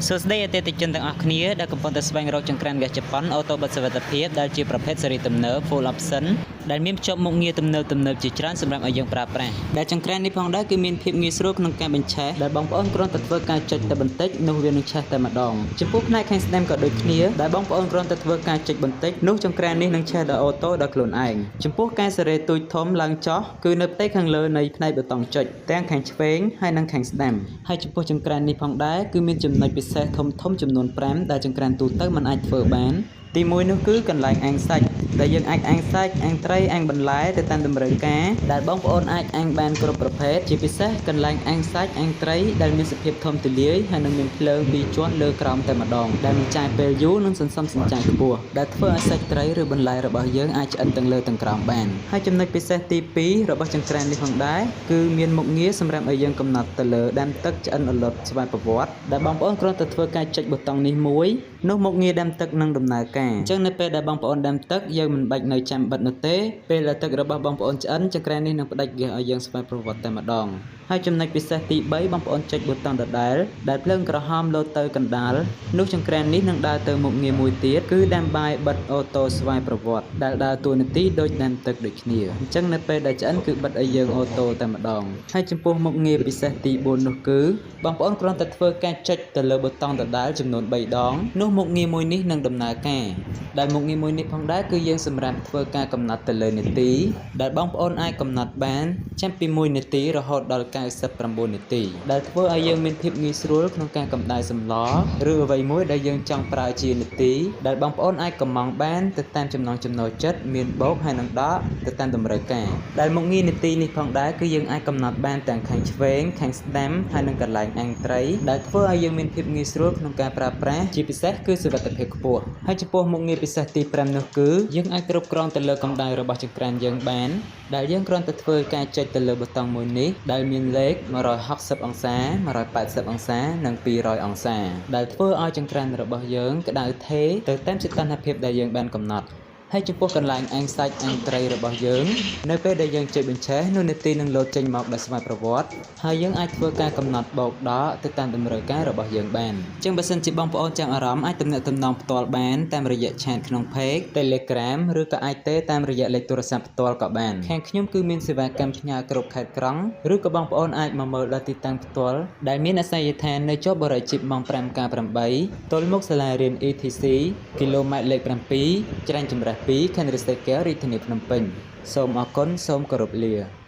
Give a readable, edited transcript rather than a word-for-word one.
សួស្តីអតិថិជនទាំងអស់គ្នាដែលកំពុងតែស្វែងរកចង្ក្រានហ្គាសជប៉ុន auto បិទសុវត្ថិភាពដែលជាប្រភេទស៊េរីទំនើប Full Option ដែលមានភ្ជាប់មុខងារទំនើបទំនើបជាច្រើនសម្រាប់ឲ្យយើងប្រើប្រាស់ដែលចង្ក្រាននេះផងដែរគឺមានភាពងាយស្រួលក្នុងការបញ្ឆេះដែលបងប្អូនគ្រាន់តែធ្វើការចុចតែបន្តិចនោះវានឹងឆេះតែម្ដងចំពោះផ្នែកខាងស្ដាំក៏ដូចគ្នាដែលបងប្អូនគ្រាន់តែធ្វើការចុចបន្តិចនោះចង្ក្រាននេះនឹងឆេះដោយ auto ដោយខ្លួនឯងចំពោះការសេរីទូចធំឡើងចុះគឺនៅផ្ទៃខាងលើនៃផ្នែកប៊ូតុងចុចទាំងខាងឆ្វេងហើយនិងខាងស្ដាំហើយចំពោះចង្ក្រាននេះផងដែរគឺមានចំណុចពិសេសធំធំចំនួន5ដែលចង្ក្រានទូទៅមិនអាចធ្វើបានទីមួយនោះគឺកន្លែងអាំងសាច់ដែលយើងអាចអាំងសាច់អាំងត្រីអាំងបន្លែទៅតាមតម្រូវការដែលបងប្អូនអាចអាំងបានគ្រប់ប្រភេទជាពិសេសកន្លែងអាំងសាច់អាំងត្រីដែលមានសភាពធំទូលាយហើយនឹងមានភ្លើងពីរជាន់លើក្រោមតែម្ដងដែលមិនចាយពេលយូរនិងសន្សំសំចៃខ្ពស់ដែលធ្វើឲ្យសាច់ត្រីឬបន្លែរបស់យើងអាចឆ្អិនទាំងលើទាំងក្រោមបានហើយចំណុចពិសេសទី2របស់ចង្ក្រាននេះផងដែរគឺមានមុខងារសម្រាប់ឲ្យយើងកំណត់ទៅលើដាំទឹកឆ្អិនអលត់ស្វ័យប្រវត្តិដែលបងប្អូនគ្រាន់តែធ្វើការចុចប៊ូតុងនេះមួយនោះមុខងារដាំទឹកនឹងដំណើរការអញ្ចឹងនៅពេលដែលបងប្អូនដាំទឹកយើងមិនបាច់នៅចាំបិទនោះទេពេលដែលទឹករបស់បងប្អូនឆ្អិនចង្ក្រាននេះនឹងផ្ដាច់ហ្គាសឲ្យយើងស្វ័យប្រវត្តិតែម្ដងហើយចំណុចពិសេសទី3បងប្អូនចុចប៊ូតុងដដែលដែលភ្លើងក្រហមលោតទៅកណ្ដាលនោះចង្ក្រាននេះនឹងដើរទៅមុខងារមួយទៀតគឺដាំបាយបិទ auto ស្វ័យប្រវត្តិដែលដើរតួនាទីដូចដាំទឹកដូចគ្នាអញ្ចឹងនៅពេលដែលឆ្អិនគឺបិទឲ្យយើង auto តែម្ដងហើយចំពោះមុខងារពិសេសទី4នោះគឺបងប្អូនគ្រាន់តែធ្វើការចុចទៅលើប៊ូតុងដដែលចំនួន3ដងនោះមុខងារមួយនេះនឹងដំណើរការដែលមុខងារមួយនេះផងដែរគឺយើងសម្រាប់ធ្វើការកំណត់ទៅលើនាទីដែលបងប្អូនអាចកំណត់បានចាប់ពី1នាទីរហូតដល់99នាទីដែលធ្វើឲ្យយើងមានភាពងាយស្រួលក្នុងការកម្ដៅសម្លឬអ្វីមួយដែលយើងចង់ប្រើជានាទីដែលបងប្អូនអាចកំងបានទៅតាមចំណង់ចំណូលចិត្តមានបូកហើយនឹងដកទៅតាមតម្រូវការដែលមុខងារនាទីនេះផងដែរគឺយើងអាចកំណត់បានទាំងខាងឆ្វេងខាងស្ដាំហើយនិងកន្លែងអាំងត្រីដែលធ្វើឲ្យយើងមានភាពងាយស្រួលក្នុងការប្រើប្រាស់ជាពិសេសគឺសុវត្ថិភាពខ្ពស់ហើយចំពោះមុខងារពិសេសទី5នោះគឺយើងអាចគ្រប់គ្រងទៅលើកម្ដៅរបស់ចង្ក្រានយើងបានដែលយើងគ្រាន់តែធ្វើការចុចទៅលើប៊ូតុងមួយនេះដែលមានលេខ160អង្សា180អង្សានិង200អង្សាដែលធ្វើឲ្យចង្ក្រានរបស់យើងក្ដៅថេរទៅតាមសីតុណ្ហភាពដែលយើងបានកំណត់ហើយចំពោះកន្លែងអាំងសាច់អាំងត្រីរបស់យើងនៅពេលដែលយើងចុចបញ្ឆេះនោះនាទីនឹងលោតចេញមកដោយស្វ័យប្រវត្តិហើយយើងអាចធ្វើការកំណត់បូកដកទៅតាមតម្រូវការរបស់យើងបានអញ្ចឹងបើសិនជាបងប្អូនចាំអារម្មណ៍អាចទំនាក់ទំនងផ្ទាល់បានតាមរយៈchat ក្នុង Page Telegram ឬក៏អាចទេតាមរយៈលេខទូរស័ព្ទផ្ទាល់ក៏បានខាងខ្ញុំគឺមានសេវាកម្មផ្ញើគ្រប់ខេត្តក្រុងឬក៏បងប្អូនអាចមកមើលដល់ទីតាំងផ្ទាល់ដែលមានអាសយដ្ឋាននៅជាប់បរិយាជីពម៉ោង5កា8ទល់មុខសាលារៀន ETC គីឡូម៉ែត្រលេខ7ច្រាញ់ចម្រះ2ខណ្ឌឫស្សីកែវរាជធានីភ្នំពេញសូមអរគុណសូមគោរពលា។